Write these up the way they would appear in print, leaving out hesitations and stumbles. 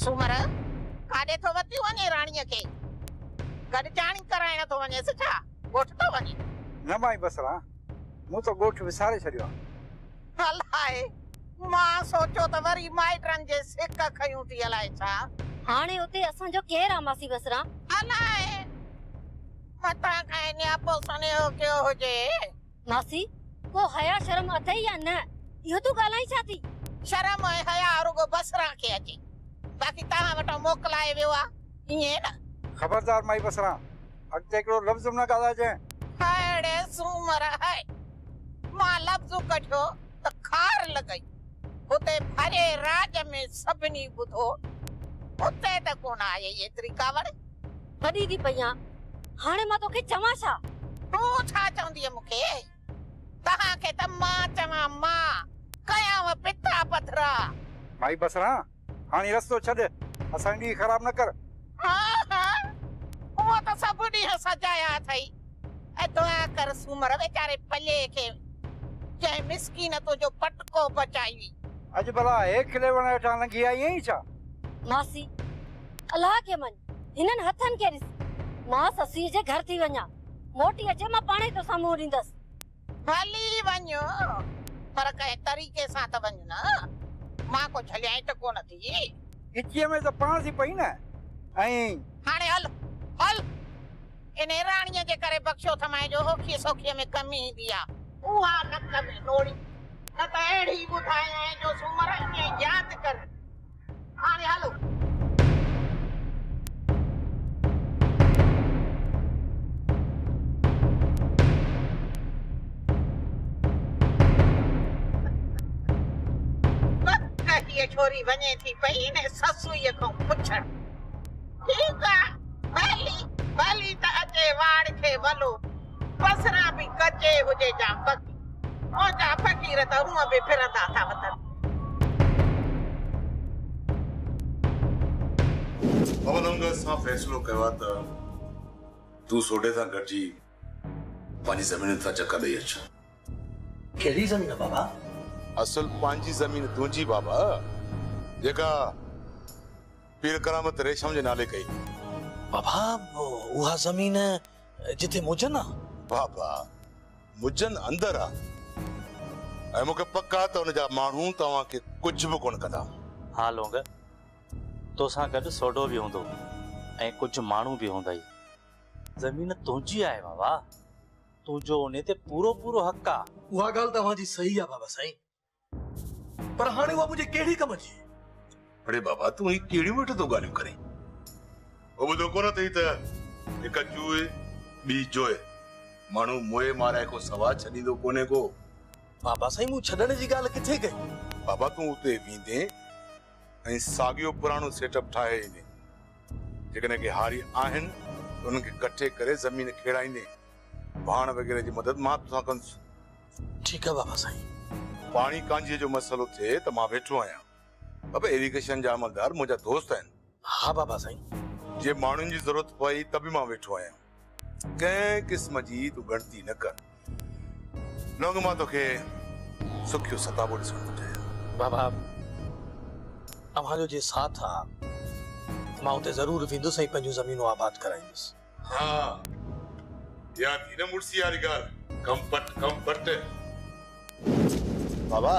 سومر، ڪاڏي ٿو وتيون وڃي راڻيء کي؟ گڏجاڻي ڪرائڻ ٿو وڃيس ڇا؟ ڳوٺ ٿو وڃي؟ نه مائي بصران، مون ته ڳوٺ وساري ڇڏيو آ. الائي، مان سوچيو ته وري مائٽن جي سڪ کنيون ٿي الائي ڇا؟ هاڻي اتي اسان جو ڪير آ ماسي بصران؟ الائي، متان ڪنهن نياپو سنيهو ڪيو هجي. ماسي، ڪو حيا شرم اٿئي يا نه؟ اهو تون ڳالهائين ڇا ٿي؟ شرم ۽ حيا رڳو بصران کي اچي، باقي توهان وٽان موڪلائي ويو آ، ائين نه؟ خبردار مائي بصران، اڳتي هڪڙو لفظ به نه ڳالهائجانء. هاء ڙي سومر هاء، مان لفظ ڪڍيو ته خار لڳئي. هتي ڀري راڄ ۾ سڀني ٻڌو، هتي ته ڪونه آيئي ايتري ڪاوڙ. وڏي ٿي پئي آن، هاڻي مان توکي چوان ڇا؟ تون ڇا چوندينء مون کي؟ توهان کي ته مان چوان مان ڪيانء پتا پڌرا. مائي بصران، هاڻي رستو ڇڏ، اسان جو ڏينهن خراب نه ڪر. ها ها، هونء ته سڀ ڏينهن سجايا اٿئي. ۽ دعا ڪر سومر ويچاري پلي کي، جنهن مسڪين تنهنجو پٽڪو بچايئي. اڄ ڀلا هيڪلي وڻ هيٺان لنگهي آئي آهين ڇا؟ ماسي، الله کي مڃ، هنن هٿن کي ڏس. مان سسئيء جي گهر ٿي وڃان. موٽي اچي مان پاڻهي توسان منهن ڏيندس. ڀلي وڃ، پر ڪنهن طريقي سان ته وڃ نه. مان ڪو جهليائين ته ڪونه ٿي. ڳچيء ۾ ته پاڻ ٿي پئين نه ۽. هاڻي هل، هل. انهيء راڻيء جي ڪري بخشيو ٿمائين جو اوکيء سوکيء ۾ ڪم ايندي آ. اها نڪ ۾ نوڙي، نه ته اهڙي ٻڌايائين جو سومر ائين ياد ڪر. هاڻي هلو. پڪ هيء ڇوري وڃي ٿي پئي انهيء سسئيء کان پڇڻ. ٺيڪ آ، ڀلي، ڀلي ته اچي واڙ کي ولو. بصرا به ڪچي هجي جا پڪي. منهنجا فقير ته هونء به ڦرندا ٿا وتن. بابا لونگ اسان فيصلو ڪيو آهي ته تون سوڍي سان گڏجي پنهنجي زمينن سان چڪر ڏئي اچ. ڪهڙي زمين بابا؟ اصل پنهنجي زمين تنهنجي بابا جيڪا پير ڪرامت ريشم جي نالي ڪئي. بابا اها زمين جتي مجن آ. بابا مجن اندر آ ۽ مون کي پڪ آ ته ان جا ماڻهو توهان کي ڪجهه به ڪونه ڪندا. ها لونگ، توسان گڏ سوڍو به هوندو ۽ ڪجهه ماڻهو به هوندئي. زمين تنهنجي آهي بابا، تنهنجو انهي تي پورو پورو حق آ. اها ڳالهه توهان جي صحيح آ بابا سائين، پر هاڻي اها منهنجي ڪهڙي ڪم جي؟ اڙي بابا تون هي ڪهڙيون ويٺو ٿو ڳالهيون ڪرين؟ اهو ٻڌو ڪونه اٿئي ته هڪ جوء ٻي جوء، ماڻهو موئي مارائي کان سوا ڇڏيندو ڪونهي ڪو. بابا سائين مون ڇڏڻ جي ڳالهه ڪٿي ڪئي؟ بابا تون اتي ويندين ۽ ساڳيو پراڻو سيٽ اپ ٺاهي ايندين. جيڪڏهن ڪي هاري آهن ته انهن کي ڪٺي ڪري زمين کيڙائيندين. ڀاڻ وغيره جي مدد مان توسان ڪندس. ٺيڪ آ بابا سائين. پاڻي ڪانجهيء جو مسئلو ٿئي ته مان ويٺو آهيان. بابا ايريگيشن جا عملدار منهنجا دوست آهن. ها بابا سائين. جي ماڻهن جي ضرورت پئي ته به مان ويٺو آهيان. ڪنهن قسم جي تون ڳڻتي نه ڪر. لونگ مان توکي سکيو ستابو ڏسڻ ٿو چاهيان. بابا اوهان جو جي ساٿ آ ته مان اتي ضرور ويندس ۽ پنهنجون زمينون آباد ڪرائيندس. ها اها ٿي نه مڙسي واري ڳالهه. ڪم پٽ ڪم پٽ. بابا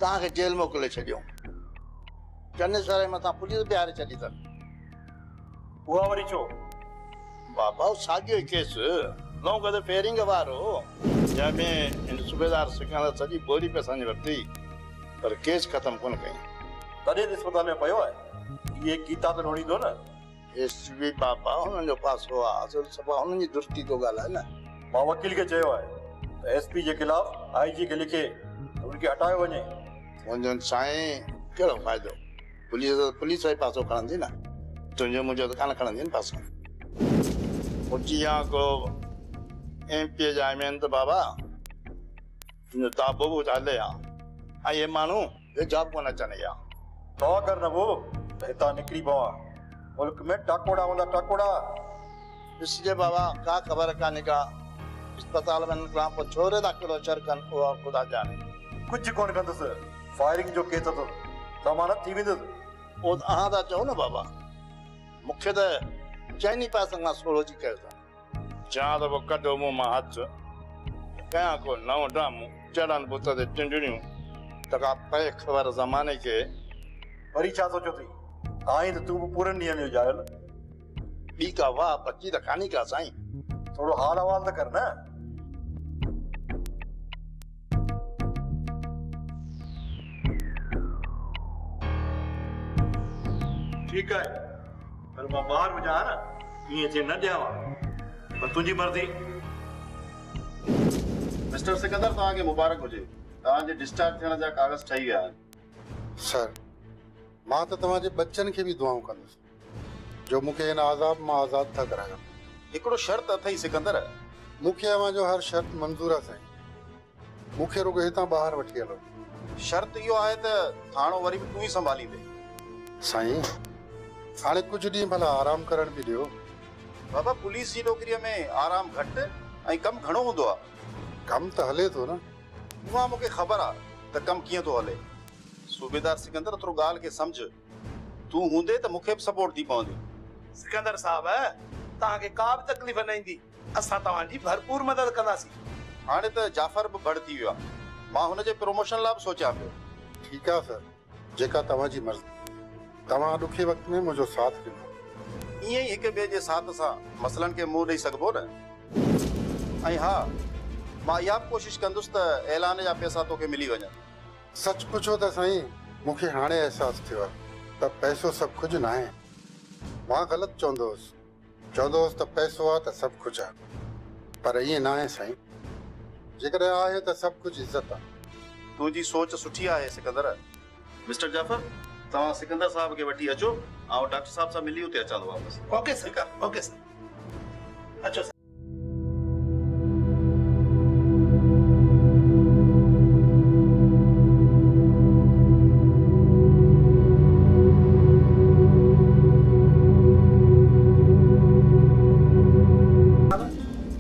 توهان کي جيل موڪلي ڇڏيون. چنيسر جي مٿان پوليس بيهاري ڇڏي اٿن. اها وري ڇو؟ بابا اهو ساڳيو ئي ڪيس لونگ تي فيرنگ وارو، جنهن ۾ هن صوبيدار سڪندر سڄي ٻوري پئسن جي ورتي پر ڪيس ختم ڪونه ڪيائين. تڏهن ته اسپتال ۾ پيو آهي. اهي ڪيتا ته لوڙيندو نه. ايس پي بابا هنن جو پاسو آ، اصل صفا هنن جي درستي ٿو ڳالهائي نه. مان وڪيل کي چيو آهي ته ايس پي جي خلاف آء جي کي لکي ته ان کي هٽايو وڃي. منهنجو سائين ڪهڙو فائدو، پوليس ته پوليس جو ئي پاسو کڻندي نه، تنهنجو منهنجو ته ڪانه کڻندي نه پاسو. هجي ها ڪو ايم پي اي جا ايم اين ته بابا تنهنجو داٻو به هلي ها ۽ اهي ماڻهو ويجها به ڪونه اچن ها. دعا ڪر نه بو ته هتان نڪري پوان. ملڪ ۾ ٽاڪوڙا هوندا ٽاڪوڙا. ڏسجي بابا ڪا خبر ڪانهي ڪا اسپتال ۾ نڪران پوء ڇو ري ٿا ڪهڙو شر ڪن اهو خدا ڄاڻي. ڪجهه ڪونه ڪندس فائرنگ جو ڪيس اٿس ضمانت ٿي ويندس. اهو ته اوهان ٿا چئو نه بابا. مون کي ته چئني پاسن کان سوڙهو ٿي ڪيو اٿن. چوان ته پوء ڪڍو مون مان هٿ، ڪيان ڪو نئون ڊرامو، چڙهن بت تي ٽنڊڻيون، ته ڪا پئي خبر زماني کي. وري ڇا سوچيو اٿئي؟ آهين ته تون به پورن ڏينهن جو ڄايل. ٻي ڪا واهه بچي ته ڪانهي ڪا سائين. ٿورو حال احوال ته ڪر نه. ٺيڪ آهي پر مان ٻاهر هجان ها نه ائين ٿيڻ نه ڏيان ها پر تنهنجي مرضي. مسٽر سڪندر توهان کي مبارڪ هجي توهان جي ڊسچارج ٿيڻ جا ڪاغذ ٺهي ويا آهن. سر مان ته توهان جي ٻچن کي به دعائون ڪندس جو مون کي هن عذاب مان آزاد ٿا ڪرايو. هڪڙو شرط اٿئي سڪندر. مون کي اوهان جو هر شرط منظور آ سائين. مون کي رڳو هتان ٻاهر وٺي هلو. شرط اهو آهي ته ٿاڻو وري به تون ئي سنڀاليندين. سائين، هاڻي ڪجهه ڏينهن ڀلا آرام ڪرڻ به ڏيو. بابا پوليس جي نوڪريء ۾ آرام گهٽ ۽ ڪم گهڻو هوندو آ. ڪم ته هلي ٿو نه. اها مون کي خبر آ ته ڪم ڪيئن ٿو هلي. صوبيدار سڪندر ٿورو ڳالهه کي سمجهه. تون هوندين ته مون کي به سپورٽ ٿي پوندي. سڪندر صاحب، توهان کي ڪا به تڪليف نه ايندي. اسان توهان جي ڀرپور مدد ڪنداسين. هاڻي ته جعفر به ڀڙ ٿي ويو آهي. مان هن جي پروموشن لاء به سوچيان پيو. ٺيڪ آهي سر، جيڪا توهان جي مرضي. توهان ڏکي وقت ۾ منهنجو ساٿ ڏنو. ائين ئي هڪ ٻئي جي ساٿ سان مسئلن کي منهن ڏئي سگهبو نه. ۽ ها، مان اها به ڪوشش ڪندس ته اعلان جا پئسا توکي ملي وڃن. سچ پڇو ته سائين، مون کي هاڻي احساس ٿيو آهي ته پئسو سڀ ڪجهه ناهي. مان غلط چوندو هوس. چوندو هوس ته پئسو آ ته سڀ ڪجهه آ پر ائين ناهي سائين جيڪڏهن آهي ته سڀ ڪجهه عزت آ. تنهنجي سوچ سٺي آهي سڪندر. مسٽر جعفر توهان سڪندر صاحب کي وٺي اچو آئون ڊاڪٽر صاحب سان ملي اتي اچان ٿو واپس. اوڪي سر اوڪي سر اچو سر.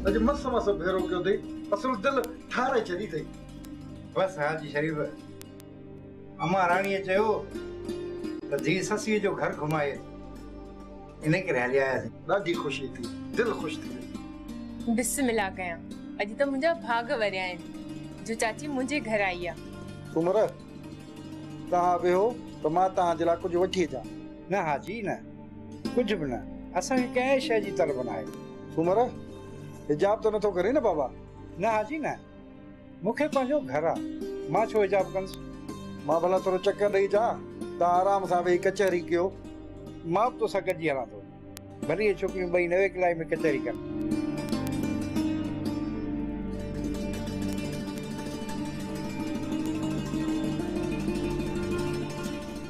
اڄ مس مس ڀيرو ڪيو اٿئي، اصل دل ٺاري ڇڏي اٿئي. بس حاجي شريف، امان راڻيء چيو ته ڌيء سسيء جو گهر گهمائي اچ. انهيء ڪري هلي آياسين. ڏاڍي خوشي ٿي، دل خوش ٿي وئي. بسم الله ڪيان، اڄ ته منهنجا ڀاڳ وريا آهن جو چاچي منهنجي گهر آئي آ. سومر، توهان ويهو ته مان توهان جي لاء ڪجهه وٺي اچان. نه حاجي نه، ڪجهه به نه، اسان کي ڪنهن شيء جي طلب ناهي. سومر، حجاب ته نٿو ڪرين نه بابا؟ نه حاجي نه، مون کي پنهنجو گهر آ، مان ڇو حجاب ڪندس؟ مان ڀلا ٿورو چڪر ڏئي اچان، توهان آرام سان ويهي ڪچهري ڪيو. مان به توسان گڏجي هلان ٿو. ڀلي اهي ڇوڪريون ٻئي نويڪلائي ۾ ڪچهري ڪن.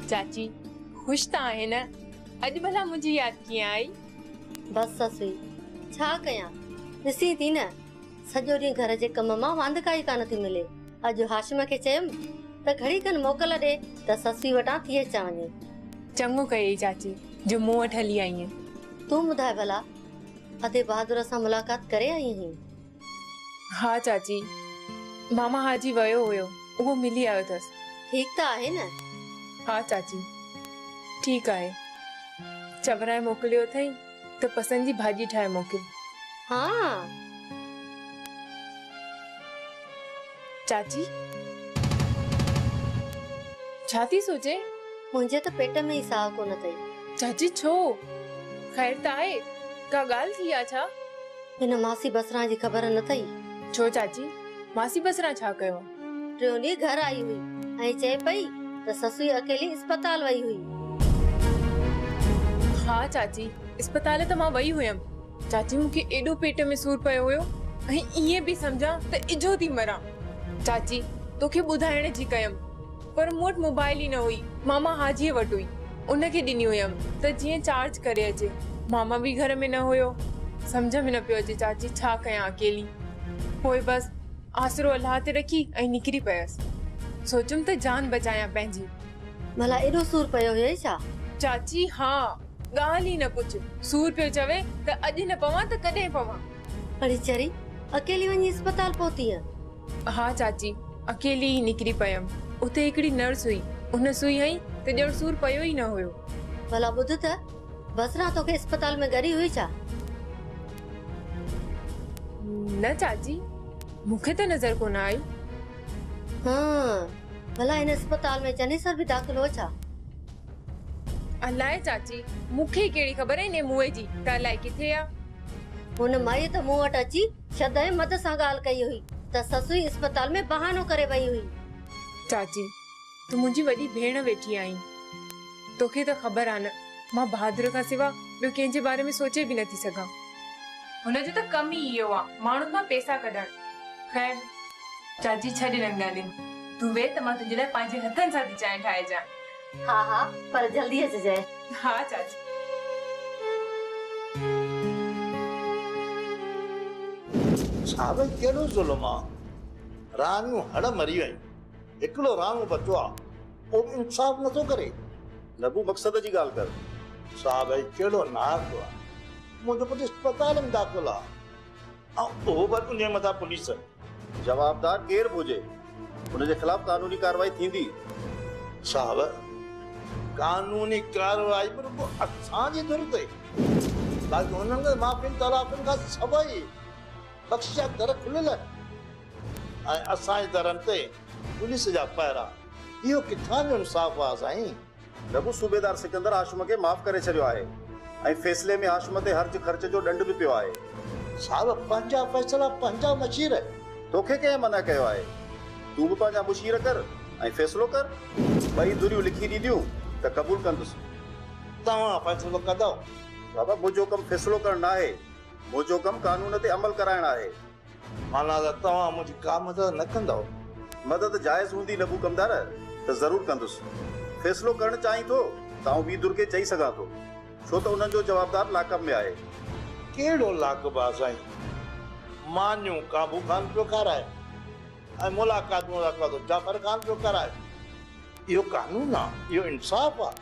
چاچي، خوش ته آهين نه؟ اڄ ڀلا منهنجي ياد ڪيئن آئي؟ بس سسئي، ڇا ڪيان؟ ڏسين ٿي نه، سڄو ڏينهن گهر جي ڪم مان واندڪائي ڪانه ٿي ملي. اڄ هاشم کي چيم ته گهڙي کن موڪل ڏي ته سسئي وٽان ٿي اچان وڃي. چڱو ڪيئي چاچي جو مون وٽ هلي آئينء. تون ٻڌاء ڀلا، ادي بهادر سان ملاقات ڪري آئي آهين؟ ها چاچي، ماما حاجي ويو هيو، اهو ملي آيو اٿس. ٺيڪ ته آهي نه؟ ها چاچي، ٺيڪ آهي. چورائي موڪليو اٿئي ته پسند جي ڀاڄي ٺاهي موڪل. ها. چاچي، ڇا ٿي سوچين؟ منهنجي ته پيٽ ۾ ئي ساهه ڪونه اٿئي. چاچي ڇو؟ خير ته آهي؟ ڪا ڳالهه ٿي آ ڇا؟ هن ماسي بصران جي خبر نه اٿئي؟ ڇو چاچي، ماسي بصران ڇا ڪيو آ؟ ٽيون ڏينهن گهر آئي هئي ۽ چئي پئي ته سسئي اڪيلي اسپتال وئي هئي. ها چاچي، اسپتال ته مان وئي هيم. چاچي مون کي ايڏو پيٽ ۾ سور پيو هيو ۽ ائين پئي سمجهان ته اجهو ٿي مران. چاچي توکي ٻڌائڻ جي ڪيم پر مون وٽ موبائل ئي نه هئي. ماما حاجيء وٽ هئي ان کي ڏني هيم ته جيئن چارج ڪري اچي. ماما به گهر ۾ نه هيو. سمجهه ۾ نه پيو اچي چاچي ڇا ڪيان اڪيلي. پوء بس آسرو الله تي رکي ۽ نڪري پيس. سوچيم ته جان بچايان پنهنجي. ڀلا ايڏو سور پيو هيئي ڇا؟ چاچي ها. ڳالهه ئي نه پڇ. سور پيو چوي ته اڄ نه پوان ته ڪڏهن پوان. اڙي چري، اڪيلي وڃي اسپتال پهتينء؟ ها چاچي، اڪيلي ئي نڪري پيم. اتي هڪڙي نرس هئي، ان سوئي هنئي त ॼण सूर पियो ई न हुयो। भला ॿुध त, बसरा तोखे अस्पताल में ॻरी हुई छा? न चाची, मूंखे त नज़र कोन आई। हा, भला हिन अस्पताल में चनेसर बि दाख़िल हो छा? अलाए चाची, मूंखे कहिड़ी ख़बर आहे इन मुए जी त अलाए किथे आहे। हुन माई त मूं वटि अची शद ऐं मद सां ॻाल्हि कई हुई त ससुई अस्पताल में बहानो करे वई हुई। चाची, तूं मुंहिंजी वॾी भेण वेठी आहीं, तोखे त ख़बर आहे न मां बहादुर खां सिवा ॿियो कंहिंजे बारे में सोचे बि नथी सघां। हुनजो त कमु ई इहो आहे माण्हुनि मां पैसा कढणु। ख़ैर चाची, छॾ इन्हनि ॻाल्हियुनि, तूं वेह त मां तुंहिंजे लाइ पंहिंजे हथनि सां थी चांहि ठाहे अचां। हा हा, पर जल्दी अचिजांइ। हा चाची। साहब, कहिड़ो ज़ुल्म आहे? राणियूं हड़ मरी वयूं, हिकिड़ो राणो बचियो आहे, उहो बि इंसाफ़ नथो करे। नबू, मक़सद जी ॻाल्हि कर। साहब, कहिड़ो नाहक़ आहे? मुंहिंजो पुटु अस्पताल में दाख़िल आहे ऐं उहो बि उन जे मथां पुलिस। जवाबदार केरु बि हुजे, हुनजे ख़िलाफ़ कानूनी कार्रवाई थींदी। साहब, कानूनी कार्रवाई बि रुगो असांजी धुर ते, बाक़ी हुननि खे माफ़ियुनि तलाफ़ियुनि खां सभई बख़्श जा दर खुलियल आहिनि ऐं असांजे दरनि ते पुलिस जा पहरा। इहो किथां जो इंसाफ़ आहे साईं? नबू, सूबेदार सिकंदर हाशिम खे माफ़ करे छॾियो आहे ऐं फ़ैसिले में हाशिम ते हर्ज ख़र्च जो ॾंड बि पियो आहे। साहब, पंहिंजा फ़ैसिला पंहिंजा मशीर। तोखे कंहिं मना कयो आहे? तूं बि पंहिंजा मुशीर कर ऐं फ़ैसिलो कर। ॿई धुरियूं लिखी ॾींदियूं त क़बूल कंदुसि। तव्हां फ़ैसिलो कंदव? बाबा, मुंहिंजो कमु फ़ैसिलो करणु न आहे, मुंहिंजो कमु कानून ते अमल कराइणु आहे। माना त तव्हां मुंहिंजी का मदद न कंदव? मदद जाइज़ हूंदी नबू कमदार त ज़रूरु कंदुसि। फ़ैसिलो करणु चाहीं थो त आउं ॿी धुर खे चई सघां थो, छो त उन्हनि जो जवाबदार लाकअप में आहे। कहिड़ो लाकअप आहे साईं? मानियूं काबू खान पियो खाराए ऐं मुलाक़ात मुलाक़ात जाफ़र खान पियो कराए। इहो कानून आहे, इहो इंसाफ़ आहे?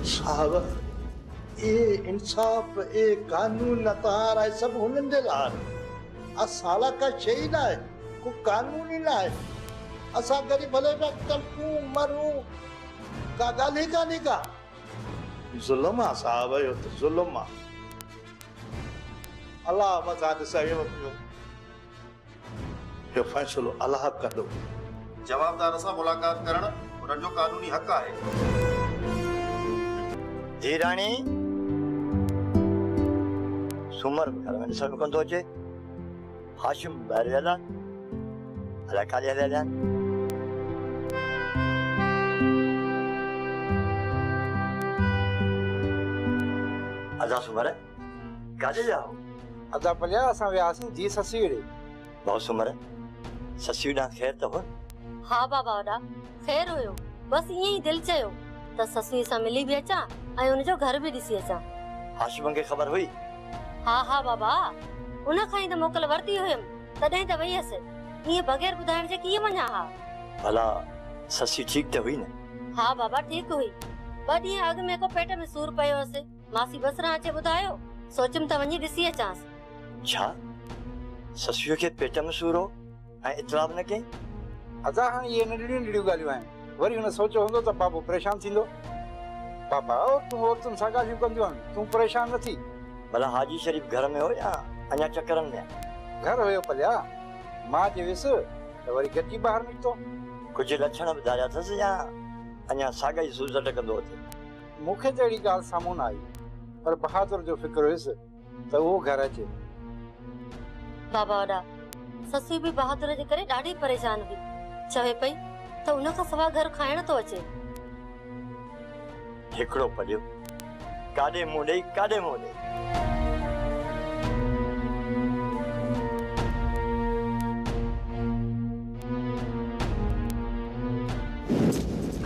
साहब, इहे इंसाफ़, इहे कानून तव्हां लाइ सभु हुननि जे लाइ आहिनि, असां लाइ का शइ ई न आहे, को कानून ई न आहे। असां ग़रीब भले पिया तड़पूं मरूं, का ॻाल्हि ई कान्हे का। ज़ुल्म आहे साहब, इहो त ज़ुल्म आहे। अलाह मथां ॾिसां पियो, इहो फ़ैसिलो अलाह कंदो। जवाबदार सां मुलाक़ात करणु हुननि जो कानूनी हक़ आहे। जी राणी, सुमर घर में ॾिसण में कोन थो अचे, हाशिम ॿाहिरि वियल आहे, अलाए काॾे हलिया विया आहिनि। अदा सुमर, काॾे विया हो? अदा पलिया, असां वियासीं जी ससी ॾे। भाऊ सुमर, ससी ॾांहुं ख़ैर त हो? हा बाबा वॾा, ख़ैर हुयो, बसि ईअं ई दिलि चयो त ससुई सां मिली बि अचां ऐं हुनजो घर बि ॾिसी अचां। हाशिम खे ख़बर हुई? हा हा बाबा, उन खां ई त मोकल वरिती हुयमि, तॾहिं त वई हुअसि, ईअं बग़ैर ॿुधाइण जे कीअं वञा हा। भला ससी ठीकु त हुई न? हा बाबा, ठीकु हुई। ॿ ॾींहं अॻु में को पेट में सूर पियो हुअसि, मासी बसरा अचे ॿुधायो, सोचुमि त वञी ॾिसी अचांसि। छा ससूअ खे पेट में सूर हो ऐं इतला बि न कयईं? अदा हाणे इहे नंढड़ियूं नंढड़ियूं ॻाल्हियूं आहिनि, वरी हुन सोचियो हूंदो त बाबू परेशान थींदो। बाबा, तूं औरतुनि सां ॻाल्हियूं कंदियूं आहिनि, तूं परेशान न थी। भला हाजी शरीफ़ घर में हो या अञा चकरनि में? घर हुयो पलिया, मां जे वियुसि त वरी गॾिजी ॿाहिरि निकितो। कुझु लछण ॿुधाया अथसि या अञा साॻा ई सूज़ट कंदो अथे? मूंखे त अहिड़ी ॻाल्हि साम्हूं न आई, पर बहादुर जो फ़िक्र हुयुसि त उहो घर अचे। बाबा वॾा, ससु बि बहादुर जे करे ॾाढी परेशान हुई, चवे पई त उन खां सवा घर खाइण थो अचे। हिकिड़ो पढ़ियो, काॾे मुंहुं ॾेई काॾे मुंहुं ॾेई।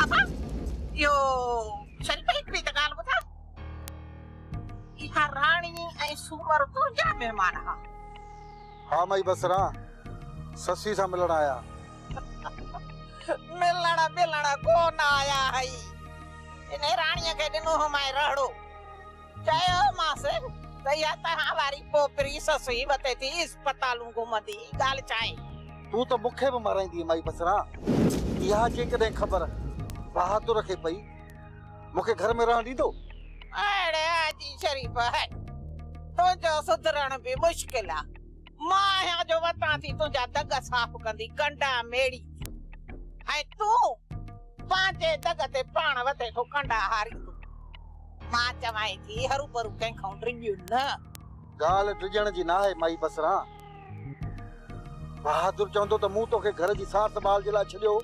अबा, इहो शरीफ़ हिकिड़ी त ॻाल्हि ॿुधा, इहा राणी ऐं सूमर तुंहिंजा महिमान हा। हा माई बसरा, ससी सां मिलण आया। मिलण बिलण कोन आया हई, इन राणीअ खे ॾिनो हो मां रहड़ो, चयोमांसि त इहा तव्हां वारी पोपरी ससुई वते थी अस्पतालूं घुमंदी, ॻाल्हि छा आहे? तूं त मूंखे बि मराईंदी माई बसरा। इहा जेकॾहिं ख़बर बहादुर खे पई मूंखे घर में रहण ॾींदो? अड़े हाजी शरीफ है, तुंहिंजो सुधरण बि मुश्किल आहे। मां आहियां जो वतां थी तुंहिंजा दग साफ़ कंदी, कंडा मेड़ी थी, ऐं तूं पंहिंजे दग ते पाण वते थो कंडा हारींदो। मां चवां थी हरू भरू कंहिंखां डिॼ न। ॻाल्हि डिॼण जी न आहे माई बसरा। बहादुर चवंदो त मूं तोखे घर जी सार संभाल जे लाइ छॾियो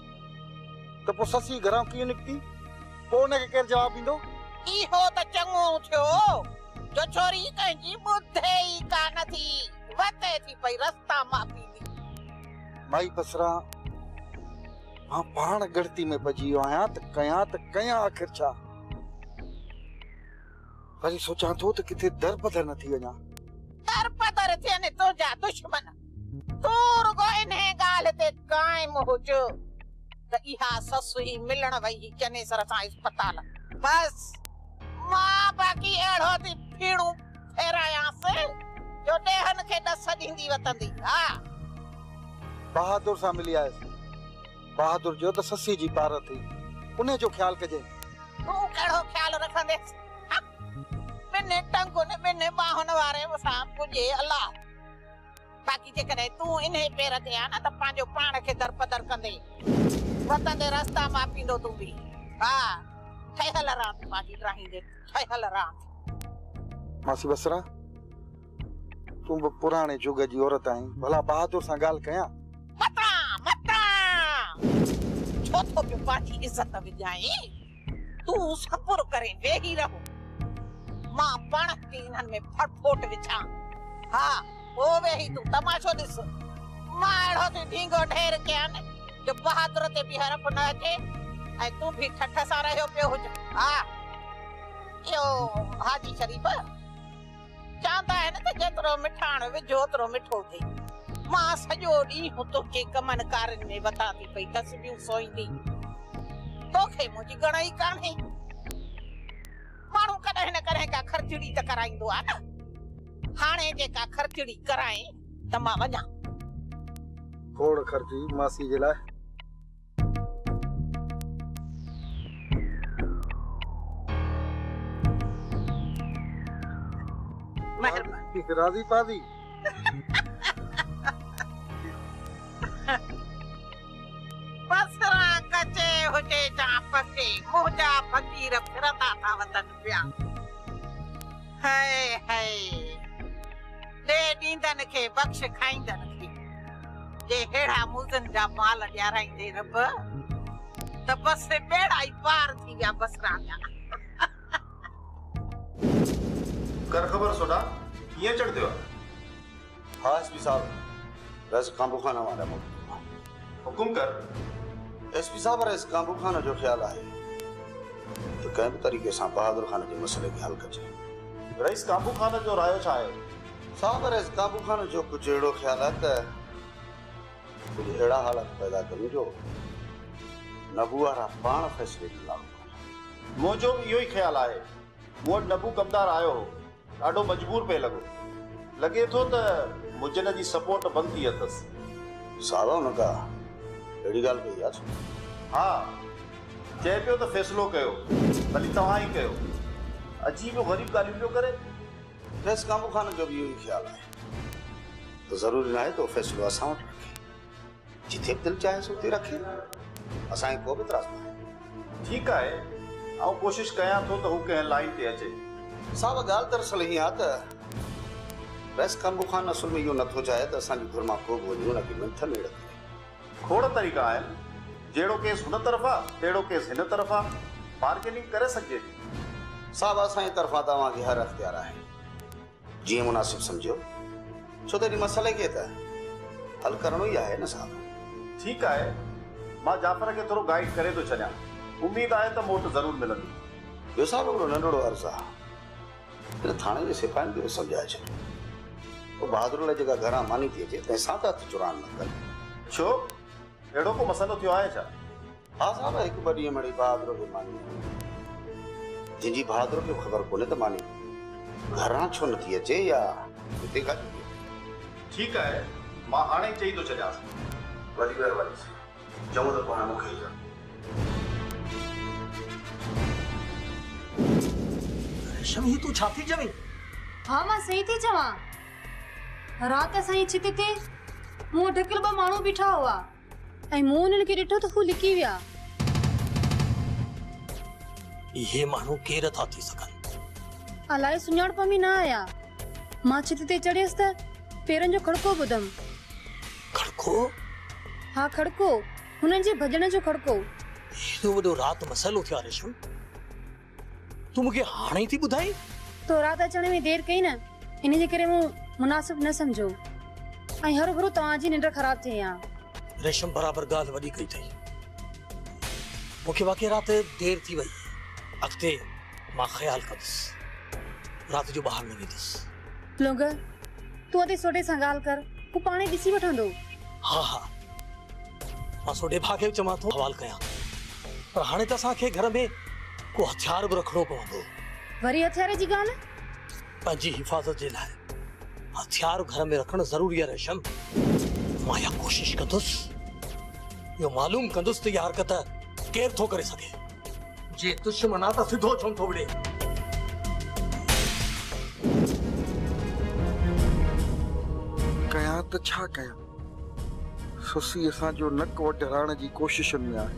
त पोइ ससी घरां कीअं निकिती? पोइ हुनखे केरु जवाबु ॾींदो? इहो त चङो थियो जो छोरी कंहिंजी ॿुधे ई कान थी, वते थी पई रस्ता मापींदी। माई बसरा, मां पाण ॻणती में पइजी वियो आहियां त कयां आख़िर छा? वरी सोचां थो त किथे दरबदर न थी वञा। दरबदर थियनि तुंहिंजा दुश्मन। तूं रुगो इन ॻाल्हि ते क़ाइम हुज त इहा ससु ई मिलण वई हुई चनेसर सां अस्पताल। बसि मां बाक़ी अहिड़ो थी फीणू फेरायांसि जो ॾेहनि खे ॾस ॾींदी वतंदी। हा, बहादुर सां मिली आयुसि। बहादुर जो त ससी जी पार थी, उन जो ख़्यालु कजे। तूं कहिड़ो ख़्यालु रखंदेसि? ॿिन्हि टंगुनि ॿिन्हि ॿाहुनि वारे सां पुॼे अलाह। बाक़ी जेकॾहिं तूं इन पेर ते आहे न त पंहिंजो पाण खे दरपदर कंदे वतंदे रस्ता मापींदो तूं बि। हा, ठहियल रांदि पंहिंजी ॾाहींदे, ठहियल रांदि। मासी बसरा, तूं बि पुराणे जुग जी औरत आहीं, भला बहादुर सां ॻाल्हि कयां? मतां मतां छो थो पियो पंहिंजी इज़त विञाए? तूं सब्र करे वेही रहो, मां पाण थी इन्हनि में फटफोट विझां। हा, पोइ वेही तूं तमाशो ॾिस। मां अहिड़ो थी ढींगो ढेर कयां जो बहादुर ते बि हरफ न अचे ऐं तूं बि ठठ सां रहियो पियो हुजे। हा, इहो हाजी शरीफ चवंदा आहिनि त जेतिरो मिठाण विझो ओतिरो मिठो थिए। मां सॼो ॾींहुं तुंहिंजे कमनि कारनि में वतां थी पई तस्बीहूं सोईंदी, तोखे मुंहिंजी ॻणई कान्हे। माण्हू कॾहिं न कॾहिं का ख़र्चड़ी त कराईंदो आहे न। हाणे जेका ख़र्चड़ी कराए त मां वञा। खोड़ ख़र्ची मासी जे लाइ। महिरबानी। राज़ी पाज़ी। बसरा कचे हुजे जा पके, मुंहिंजा फ़क़ीर फिरंदा था वतन पिया। हाय हाय, ॾे ॾींदनि खे बख़्श खाईंदनि खे, जे अहिड़ा मुज़नि जा माल ॾियाराईंदे रब त बसि ॿेड़ा ई पार थी विया बसरा जा। कर ख़बर सोडा, कीअं चढ़ थियो? हा एस पी साहब, रस कांबू खाना वारा मोकिलियो। हुकुम कर। एस पी साहब, रस कांबू खान जो ख़्यालु आहे त कंहिं बि तरीक़े सां बहादुर खान जे मसइले खे हल कजे। रईस कांबू खान जो रायो छा आहे? साहब, रईस कांबू खान जो कुझु अहिड़ो ख़्यालु आहे त कुझु अहिड़ा हालात पैदा कयूं जो नबू वारा पाण फ़ैसिले जो लागू कनि। मुंहिंजो बि इहो ई ख़्यालु आहे। मूं वटि नबू कमदार आयो हो, ॾाढो मजबूर पिए लॻो। लॻे थो त मुजन जी सपोर्ट बंदि थी अथसि। साहब, हुन का अहिड़ी ॻाल्हि कई आहे? हा, चए पियो त फ़ैसिलो कयो, भली तव्हां ई कयो। अजीब ग़रीब ॻाल्हियूं पियो करे। रईस कांबू खान जो बि इहो ई ख़्यालु आहे त ज़रूरी न आहे त उहो फ़ैसिलो असां वटि रखे, जिथे बि दिलि चाहे उते रखे, असांखे को बि इतिराज़ न आहे। ठीकु आहे, आउं कोशिशि कयां थो त हू कंहिं लाइन ते अचे। साहब, ॻाल्हि दरअसल हीअं आहे त रईस कांबू खान असुल में इहो नथो चाहे त असांजी घर मां को बि वञे हुनखे मिंथ मेड़ करे। खोड़ तरीक़ा आहिनि, जहिड़ो केस हुन तरफ़ आहे तहिड़ो केस हिन तरफ़ आहे, बार्गेनिंग करे सघिजे थी। साहब, असांजे तरफ़ां तव्हांखे हर अख़्तियार आहे, जीअं मुनासिब सम्झो, छो त इन मसइले खे त हल करिणो ई आहे न साहब। ठीकु आहे, मां जाफ़र खे थोरो गाइड करे थो छॾियां, उमेद आहे त मोट ज़रूरु मिलंदी। ॿियो साहब, हिकिड़ो नंढड़ो अर्ज़ु आहे, हिन थाणे जे सिपाहियुनि खे बि सम्झाए छॾियो, पोइ बहादुर लाइ जेका घरां मानी थी अचे तंहिं सां त हथु चुराइण न कनि। छो, अहिड़ो को मसइलो थियो आहे छा? हा साहब, हिकु ॿ ॾींहं मड़ी बहादुर खे मानी, जंहिंजी बहादुर खे ख़बर कोन्हे त मानी घरां छो नथी अचे या हिते खां थी अचे। ठीकु आहे, मां हाणे ई चई थो छॾियांसि। वॾी महिरबानी, चङो त पोइ हाणे मूंखे ई। रेशम, ही तूं छा थी चवीं? हा, मां सही थी चवां। राति असांजी छित ते मूं वटि ढकियल ॿ माण्हू बीठा हुआ ऐं मूं उन्हनि खे ॾिठो त हू लिकी विया। इहे माण्हू केरु था थी सघनि? अलाए सुञाणप में न आया। मां छित ते चढ़ियसि त पेरनि जो खड़को ॿुधम। खड़को? हा, खड़को, हुननि जे भॼण जो खड़को। एॾो वॾो राति मसइलो थियो आहे रेशम, तूं मूंखे हाणे ई थी ॿुधाई? तो राति अचण में देरि कई न, इन जे करे मूं मुनासिब न सम्झो ऐं हर भरो तव्हांजी निंड ख़राब थिए हा। रेशम, बराबरि ॻाल्हि वॾी कई अथई। मूंखे वाकई राति देरि थी वई। अॻिते मां ख़्यालु कंदुसि, राति जो ॿाहिरि न वेंदुसि। लुंग, तूं अदे सोडे सां ॻाल्हि कर, हू पाणे ॾिसी वठंदो। हा हा, मां सोडे भाउ खे बि चवां थो, हवाल कयां, पर हाणे त असांखे घर में को हथियार बि रखिणो पवंदो। वरी हथियार जी ॻाल्हि? पंहिंजी हिफ़ाज़त जे लाइ हथियार घर में रखणु ज़रूरी आहे रेशम। मां इहा कोशिशि कंदुसि, इहो मालूम कंदुसि त इहा हरकत केरु थो करे सघे। जे दुश्मन आहे त सिधो छो थो विड़े। कयां त छा कयां, सुसी असांजो नक वढाइण जी कोशिशनि में आहे।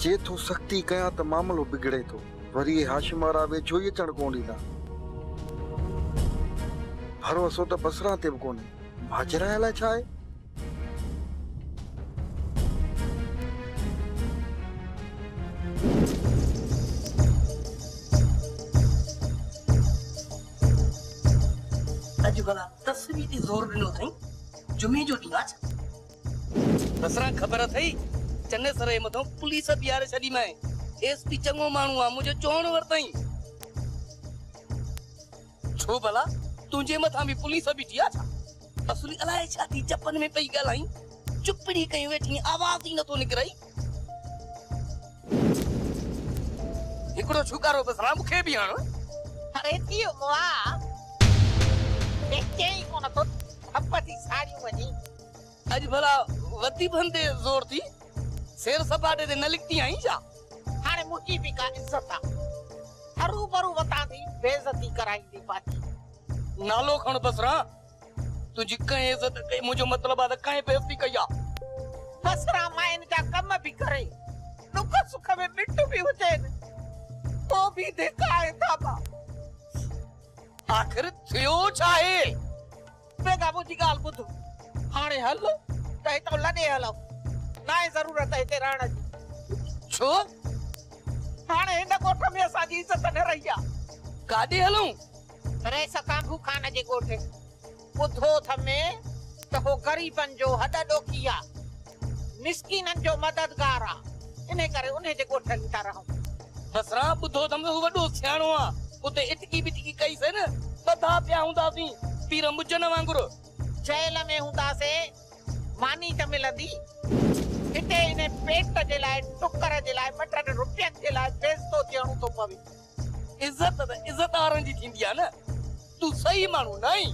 जे थो सख़्ती कयां त मामिलो बिगड़े थो, वरी हाशिम वारा वेझो ई अचणु कोन ॾींदा। भरोसो त बसरा ते बि कोन्हे, माजरा अलाए छा आहे? अॼु भला तस्वीर ते ज़ोर ॾिनो अथई, जुमे जो ॾींहुं आहे छा? बसरा, ख़बर अथई चनेसर जे मथां पुलिस बीहारे छॾी माए। एसपी चङो माण्हू आहे, मुंहिंजो चवणु वरितई। छो भला तुंहिंजे मथां बि पुलिस बीठी आहे छा? असुली अलाए छा थी चपन में पई ॻाल्हाई, चुपड़ी कई वेठी, आवाज़ ई नथो निकिरई। हिकिड़ो छुकारो बसरा मूंखे बि हण। अरे थी मुआ, चई कोन थो, थप थी साड़ियूं वञी। अॼु भला वधीफनि ते ज़ोर थी, सैर सपाटे ते न लिखती आई छा? हाणे मुंहिंजी बि का इज़त आहे, हरू भरू वतां थी बेइज़ती कराईंदी पंहिंजी। नालो खण बसरा, तुंहिंजी कंहिं इज़त कई, मुंहिंजो मतिलबु आहे त कंहिं बेइज़ती कई आहे। बसरा माइनि जा कम बि करे, दुख सुख में मिट बि हुजनि, पोइ बि धिकाए था। आख़िर थियो छा आहे? बेगा मुंहिंजी ॻाल्हि ॿुध, हाणे हल त हितां लॾे हलूं, न आहे ज़रूरत हिते रहण जी। छो? हाणे हिन ॻोठ में असांजी इज़त न रही आहे। काॾे हलूं? रईस कांभू खान जे ॻोठ। ॿुधो अथमे त हो ग़रीबनि जो हॾ ॾोखी आहे, मिसकीननि जो मददगार आहे, इन करे उन जे ॻोठ हली था रहूं। बसरा, ॿुधो अथम हू वॾो सियाणो आहे, उते इटकी बिटकी कईसीं न, ॿधा पिया हूंदासीं पीर मुजन वांगुरु। जेल में हूंदासीं, मानी त मिलंदी। हिते इन पेट जे लाइ, टुकर जे लाइ, ॿ टे रुपयनि जे लाइ बेइज़तो थियणो थो पवे। इज़त त इज़त वारनि जी थींदी आहे न, तूं सही माण्हू न आहीं।